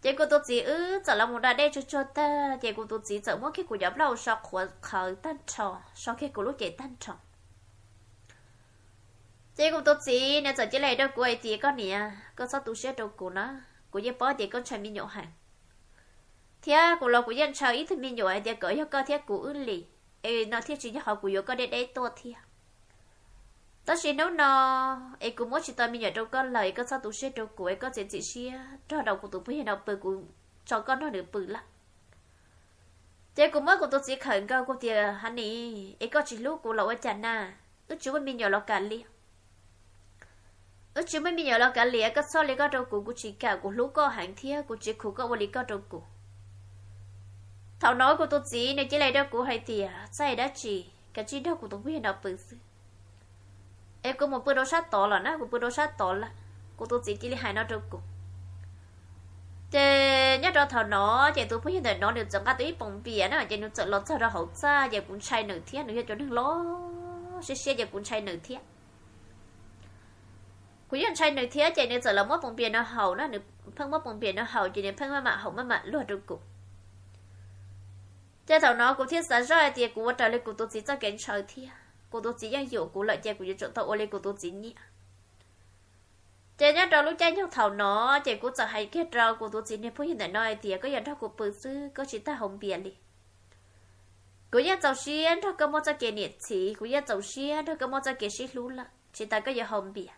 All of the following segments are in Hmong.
Ces kuv tus txiv wb txawm los mus da dej tsuag tsuag tag ces kuv tus txiv txawm muab kiag kuv cov plaub hau so qhuav qhawv tag nrho, so kiag kuv lub cev tag nrho. Ces kuv tus txiv nws txawm cia li hais rau kuv hais tias, koj niam, koj txhob tu siab rau kuv na, kuv yeej paub tias koj ntshai me nyuam heev, thiab kuv los kuv yeej ntshaw ib tug me nyuam hais tias kom yog koj thiab kuv wb li, es no thiaj tsis yog qhov kuv yuav koj deb deb tuaj thiab. Tab sis hnub no es kuv muab tsis tau me nyuam rau koj lawm es koj txhob tu siab rau kuv es koj txiav txim siab nrog rau kuv tus phooj ywg no pw, kuv tso koj nrog nws pw lawm. Ces kuv muab kuv tus txiv khawm nkaus kuv tias, honey, es koj tsis hlub kuv los ua cas na? Wb tsis muaj me nyuam los kav liam, wb tsis muaj me nyuam los kav liam, koj txhob li koj rau kuv, kuv tsis kam, kuv hlub koj heev thiab kuv tsis khuv koj ua li koj rau kuv. Thaum no kuv tus txiv nws cia li hais rau kuv hais tias, txhob hais dab tsi, kav tsij nrog kuv tus phooj ywg no pw xwb, es kuv mus pw rau sab tod los na, kuv pw rau sab tod lawm. Kuv tus txiv cia li hais no rau kuv. Ces nyob rau thaum no ces tus phooj ywg ntawm no nws txawm nqa tau ib poom npias na, ces nws txawm los txog rau hauv txaj, ces kuv ntshai nws thiab, nws yog cov neeg loj siab siab ces kuv ntshai nws thiab. Kuv yeej ntshai nws thiab ces nws txawm los muab poom npias no haus na, nws pheej muab poom npias no haus ces nws pheej maj mam haus maj mam luag rau kuv. Ces thaum no kuv thiaj xav zoj hais tias kuv ua raws li kuv tus txiv txoj kev ntshaw thiab, kuv tus txiv yeej yuam kuv lawm ces kuv yuav tsum tau ua li kuv tus txiv nyiam. Ces nyob rau lub caij nyoog thaum no ces kuv txawm hais kiag rau kuv tus txiv niag phooj ywg ntawm no hais tias, koj yog nrog kuv pw xwb, koj tsis tas haus npias li. Kuv yeej txaus siab nrog koj muaj txoj kev niam txiv, kuv yeej txaus siab nrog koj muaj txoj kev sib hlub lawm, tsis tas koj yuav haus npias.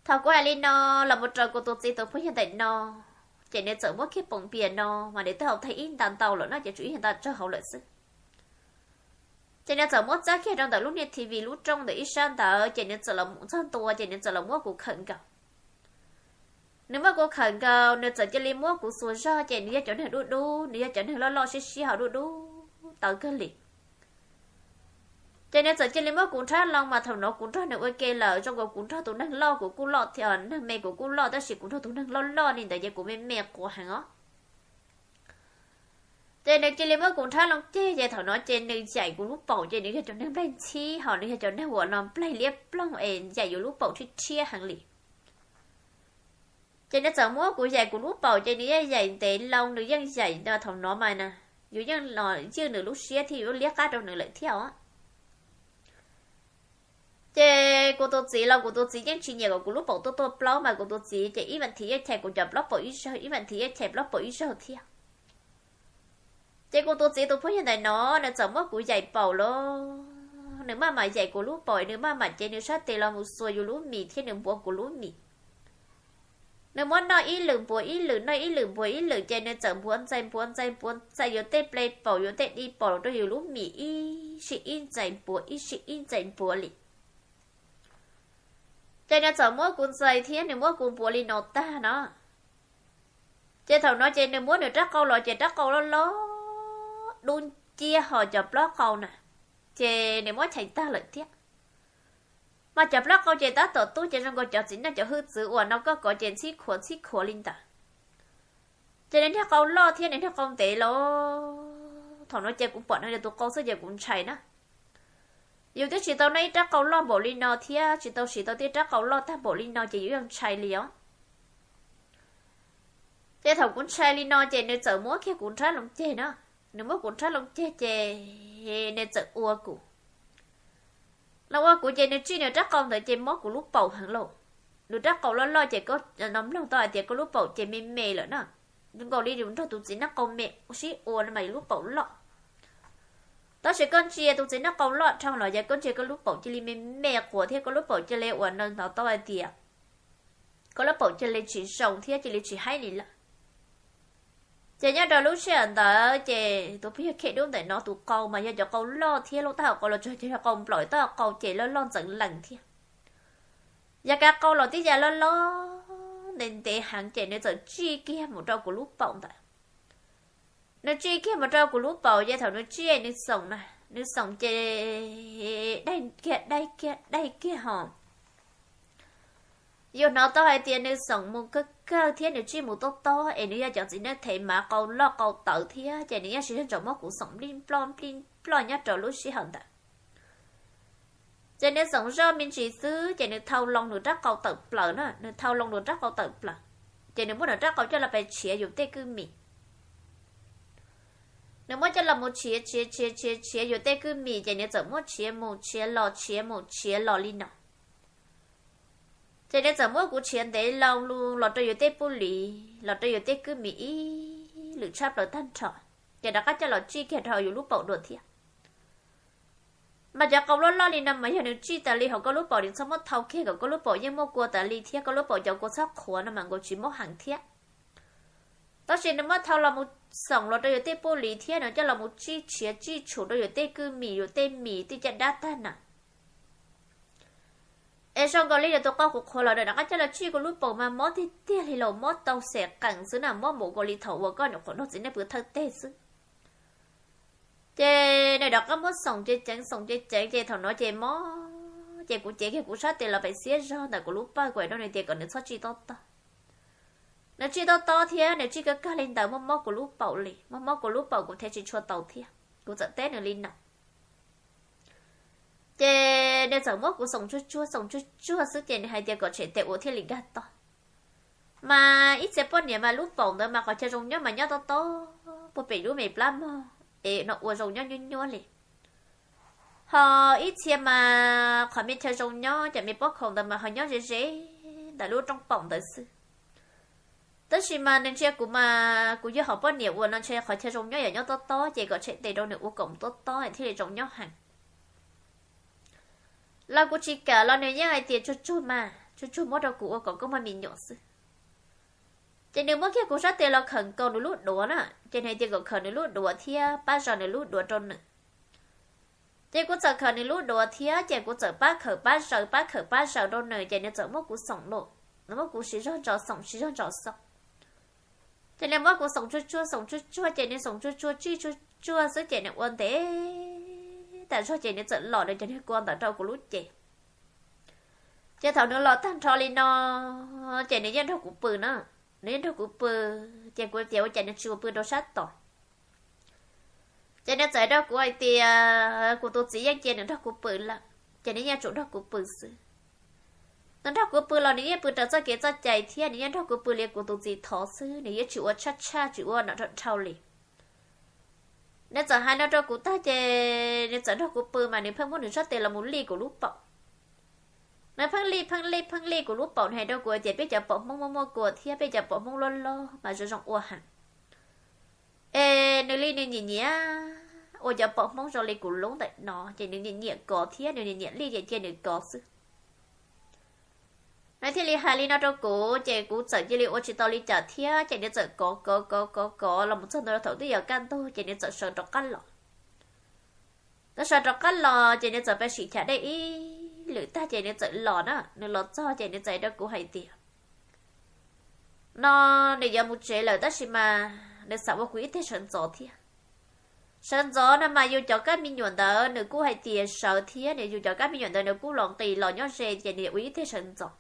Thaum kuv hais li no los mus rau kuv tus txiv tus phooj ywg ntawm no, ces nws txawm muab kiag poom npias no mas nws twb haus tag ib nta ntau lawm no ces tshuav ib nta tsawg hauv lawm xwb. Ces nws txawm muab txab kiag rau ntawm lub niag T V lub rooj ntawm ib sab ntawd ces nws txawm los mus txog ntua ces nws txawm los muab kuv khawm nkaus. Nws muab kuv khawm nkaus, nws txawm cia li muab kuv xuas zog ces nws yog cov neeg dub dub, nws yog cov neeg loj loj siab siab ho dub dub tawv kawg li. Ces nws txawm cia li muab kuv nrhab loo mas thaum no kuv nrog nws ua ke lawm, zoo nkaus kuv nrog tus neeg loj kuv kuj loj thiab, neeg me kuv kuj loj tab sis kuv nrog tus neeg loj loj li ntawd ces kuv me me quav heev os. Ces nws cia li muab kuv nrhab loo ceg ces thaum no ces nws yaim kuv lub paum ces nws yog cov neeg nplaig ntxhib ho nws yog cov neeg uas no nplaig liab ploog es yaim yus lub paum rhiab rhiab heev li. Ces nws txawm muab kuv yaim kuv lub paum ces nws yeej yaim ntev loo, nws yeej yaim thaum no mas na, yus yeej los ywj nws lub siab thiab yus lub liab qab rau nws lawm thiab os. Ces kuv tus txiv los kuv tus txiv yeej tsis nyiam kom kuv lub paum tuaj tuaj plaub mas kuv tus txiv ces ib vas thiv yeej chais kuv cov plaub paum ib zaug, ib vas thiv yeej chais plaub paum ib zaug thiab. Ces kuv tus txiv tus phooj ywg ntawm no nws txawm muab kuv yaim paum los, nws maj mam yaim kuv lub paum, nws maj mam cev nws sab tes los mus xuas yus lub mis thiab nws npuav kuv lub mis. Nws muab noj ib lwm npuav ib lwm, noj ib lwm npuav ib lwm ces nws txawm npuav ntxais npuav ntxais npuav ntxais yus tej ple paum yus tej di paum los rau yus lub mis ib sij ib ntxais npuav ib sij ib ntxais npuav li. Ces nws txawm muab kuv ntxais thiab nws muab kuv npuav li no tag no. Ces thaum no ces nws muab nws rab qau los ces rab qau loj loj dub nciab ho cov plaub qau na, ces nws muab chais tag lawm thiab. Mas cov plaub qau ces tab tom tuaj ces zoo nkaus cov txiv neej cov hwj txwv uas no koj kov ces ntxhib khuav ntxhib khuav li ntawd. Ces nws niag qau loj thiab nws niag qau ntev los, thaum no ces kuv pom nws tus qau xwb ces kuv ntshai na. Yus twb tsis tau noj ib rab qau loj npaum li no thiab tsis tau siv tau tej rab qau loj tag npaum li no ces yus yeej ntshai li os. Ces thaum kuv ntshai li no ces nws txawm muab kiag kuv nrhab loo ceg na. Nws muab kuv nrhab loo ceg ces nws txawm ua kuv. Los ua kuv ces nws tsij nws rab qau ntawd ces mob kuv lub paum heev lauj. Nws rab qau loj loj ces koj no mloog tau hais tias koj lub paum ces me me lawm na. Zoo nkaus li yus nrog tus txiv neej qau me sib ua no mas yus lub paum loj. Tab sis koj ntsia tus txiv neej qau loj dhau los yog koj ntsia koj lub paum cia li me me quas thiab koj lub paum cia li uas no hnov tau hais tias koj lub paum cia li tsis zoo thiab cia li tsis haib li lawm. Ces nyob rau lub sij hawm ntawd ces tus phooj ywg Khej Dub ntawm no tus qau mas yog cov qau loj thiab lub taub hau qau los tsuas yog cov qau nplaum, taub hau qau ces loj loj ntxeev lees thiab. Yav kav qau los tib yav loj loj ntev ntev heev ces nws txawm tsij kiag mus rau kuv lub paum ntawd. Nws tsij kiag mus rau kuv lub paum ces thaum nws tsij nws xoom na, nws xoom ces daig kiag daig kiag daig kiag ho. Yus hnov tau hais tias nws xoom mus kawg kawg thiab nws tsij mus tob tob es nws yog cov txiv neej thev mav qau loj qau tawv thiab ces nws yeej siv zog ntsoov muab kuv xoom nplij nploj nplij nploj nyob rau lub sij hawm ntawd. Ces nws xoom zoj me ntsis xwb ces nws thau loo nws rab qau tawm plaws na, nws thau loo nws rab qau tawm plaws. ces nws muab nws rab qau coj los pes tshiav yus tej kwj mis. Nws muab coj los mus tshiav tshiav tshiav tshiav tshiav yus tej kwj mis, ces nws txawm muab tshiav mus tshiav los tshiav mus tshiav los li no. Ces nws txawm muab kuv tshiav ntev loo lus los rau yus tej puj lis, los rau yus tej kwj mis ib lwm tshaj plaws tag nrho, ces rov qab coj los tsij kiag rau yus lub paum dua thiab. Mas cov qau loj loj li no mas yog nws tsij tas li hauv koj lub paum, nws txhob muab thau kiag kom koj lub paum yeej muaj kua tas li thiab koj lub paum cov kua txhob qhuav no mas nkaus tsis mob heev thiab. Tab sis nws muab thau los mus xoom los rau yus tej puj lis thiab nws coj los mus tsij tshiav tsij tshum rau yus tej kwj mis, yus tej mis tej caj dab tag na. Es zoo nkaus li yog tus qau qhuav qhuav los nws rov qab coj los tsij kuv lub paum mas mob tiag tiag li los mob tau xem qees xwb na, mob mus nkaus li thaum uas koj nyuam qhuav nrog txiv neej pw thawj teg xwb. Ces nws rov qab muab xoom ceev ceev xoom ceev ceev ces thaum no ces mob ces kuv cev kiag kuv sab tes los pem xiab zog ntawm kuv lub pawj, kuv hais rau nws tias kom nws txhob tsij tob tob. Nws tsij tob tob thiab nws tsij kawg kawg li ntawd, mob mob kuv lub paum li, mob mob kuv lub paum kuv thiaj tsis tshua tau thiab. Kuv txawm teb nws li no. Ces nws txawm muab kuv xoom tsuag tsuag xoom tsuag tsuag xwb ces nws hais tias kom tshem tes ua thiaj li nkag toj. Mas ib txhia poj niam mas lub paum ntawd mas qhov chaw zoo nyob mas nyob tob tob puag pem lub me plab mog, es no ua zoo nyob nyuab nyuab li. Ho ib txhia mas qhov me chaw zoo nyob cov me pob khaus ntawd mas ho nyob ze ze ntawm lub rooj paum ntawd xwb. Tab sis mas nws ntsia kuv mas kuv yog hom poj niam uas no ntshe qhov chaw zoo nyob yog nyob tob tob, ces kom tshem tes rau nws ua kom tob tob thiaj li zoo nyob heev. Los kuv tsis kam los nws yeej hais tias tsuag tsuag mas, tsuag tsuag muab rau kuv ua kom koj muaj me nyuam xwb. Ces nws muab kiag kuv sab tes los khawm nkaus nws lub duav na, ces nws hais tias kom khawm nws lub duav thiab pab zaws nws lub duav rau nws. Ces kuv txawm khawm nws lub duav thiab ces kuv txawm pab khawm pab zaws pab khawm pab zaws rau nws, ces nws txawm muab kuv xoom los, nws muab kuv siv zog ntsos xoom siv zog ntsos xoom. Ces nws muab kuv xoom tsuag tsuag xoom tsuag tsuag, ces nws xoom tsuag tsuag tsij tsuag tsuag xwb ces nws ua ntev tas zog ces nws txawm los nws cov niag kua ntawd rau kuv lub cev. Ces thaum nws los tag nrho li no, ces nws yeej nrog kuv pw na, nws yeej nrog kuv pw, ces kuv tias ua cas nws tsis ua pw rau sab tod. Ces nws txawm rau kuv hais tias kuv tus txiv yeej cia nws nrog kuv pw lawm, ces nws yeej tsum nrog kuv pw xwb. Nws nrog kuv pw los nws yeej pw raws txoj kev txoj cai thiab nws yeej nrog kuv pw li kuv tus txiv thov xwb, nws yeej tsis ua tshaj tshaj tsis ua no dhau li. Nws txawm hais no rau kuv tag ces nws txawm nrog kuv pw mas nws pheej muab nws sab tes los mus lij kuv lub paum. Nws pheej lij pheej lij pheej lij kuv lub paum, nws hais rau kuv tias peb cov paum Hmoob muaj muaj kua thiab peb cov paum Hmoob loj loj mas zoo zoo ua heev. Es nws li nws nyiam nyiam ua cov paum Hmoob zoo li kuv lub ntawm no, ces nws nyiam nyiam kov thiab nws nyiam nyiam lij ces cia nws kov xwb. Nws thiaj li hais li no rau kuv, ces kuv txawm cia li ua tsis tau li cas thiab, ces nws txawm kov kov kov kov kov los mus txog ntua thaum twb yuav kaj ntug, ces nws txawm sawv rov qab los. Nws sawv rov qab los ces nws txawm pib sim chav dej ib lwm tag ces nws txawm los na, nws los txog ces nws txawm hais rau kuv hais tias no nws yuav mus tsev lawm tab sis mas nws xav ua kuv ib teg sawv ntxov thiab. Sawv ntxov no mas yus cov kab me nyuam ntawd nws kuj hais tias sawv thiab, nws yus cov kab me nyuam ntawd nws kuj los nqis los nyob ze ces nws ua ib teg sawv ntxov.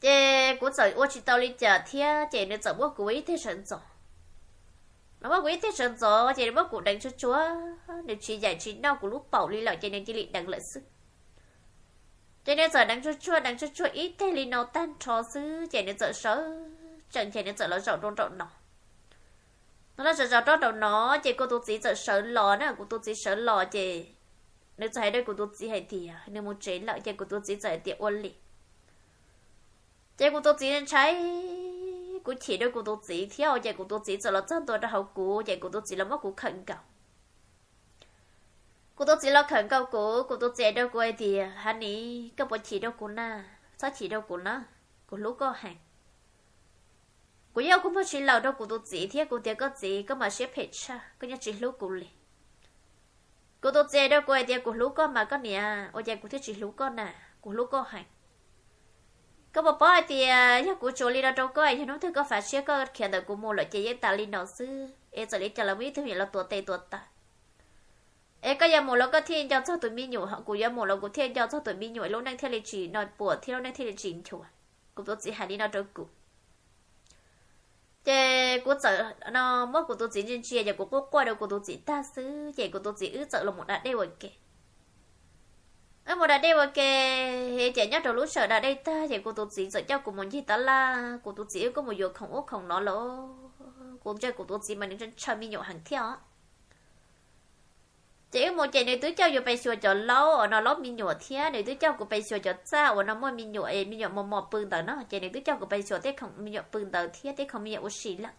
Ces kuv txawm ua tsis tau li cas thiab ces nws txawm muab kuv ua ib teg sawv ntxov. Nws muab kuv ib teg sawv ntxov ces nws muab kuv deev tsuag tsuag, nws tsis yaim tsis noj kuv lub paum li lawm ces nws cia li deev lawm xwb. Ces nws txawm deev tsuag tsuag deev tsuag tsuag ib teg li no tag nrho xwb ces nws txawm sawv tsees ces nws txawm los zaum rau nraum no. Nws los zaum zaum rau nraum no ces kuv tus txiv txawm sawv los na, kuv tus txiv sawv los ces nws txawm hais rau kuv tus txiv hais tias nws mus tsev lawm ces kuv tus txiv txawm hais tias ua li. Ces kuv tus txiv ntshai, kuv chim rau kuv tus txiv thiab ces kuv tus txiv txawm los txog ntua rau hauv kuv ces kuv tus txiv los muab kuv khawm nkaus. Kuv tus txiv los khawm nkaus kuv, kuv tus txiv hais rau kuv hais tias, Hav Nis, koj puas chim rau kuv na? Txhob chim rau kuv na, kuv hlub koj heev. Kuv yeej ua kua muag tsis lawm rau kuv tus txiv thiab kuv tias, Koj txiv, koj mas siab phem tshaj, koj yeej tsis hlub kuv li. Kuv tus txiv hais rau kuv hais tias, Kuv hlub koj mas koj niam, ua cas kuv thiaj tsis hlub koj na? Kuv hlub koj heev. Koj puas paub hais tias yog kuv tsuas li no rau koj, yog hnub twg koj fav siab koj khiav ntawm kuv mus lawm ces yeej tas li no xwb es txawm li cas los muaj ib tug me nyuam los tuav tes tuav taw. Es koj yuav mus los koj thiaj nco txog tus me nyuam, kuv yuav mus los kuv thiaj nco txog tus me nyuam, lub neej thiaj li tsis no puas thiab lub neej thiaj li tsis nchuav. Kuv tus txiv hais li no rau kuv. Ces kuv txawm no muab kuv tus txiv ntsia ntsia ces kuv quaj quaj rau kuv tus txiv tag xwb ces kuv tus txiv wb txawm los mus da dej ua ke. Wb mus da dej ua ke, ces nyob rau lub sij hawm da dej tag ces kuv tus txiv txawm coj kuv mus ncig tab laj. Kuv tus txiv wb kuj mus yuav khoom ub khoom no lawm. Kuv ntsia kuv tus txiv mas nws ntshaw me nyuam heev thiab os. Ces wb mus ces nws twb coj kuv pes xyuas cov laub uas no laub me nyuam thiab nws twb coj kuv pes xyuas cov txaj uas no muaj me nyuam es me nyuam mos mos pw ntawd no ces nws twb coj kuv pes xyuas tej khoom me nyuam pw ntawd thiab tej khoom me nyuam ua si lawm.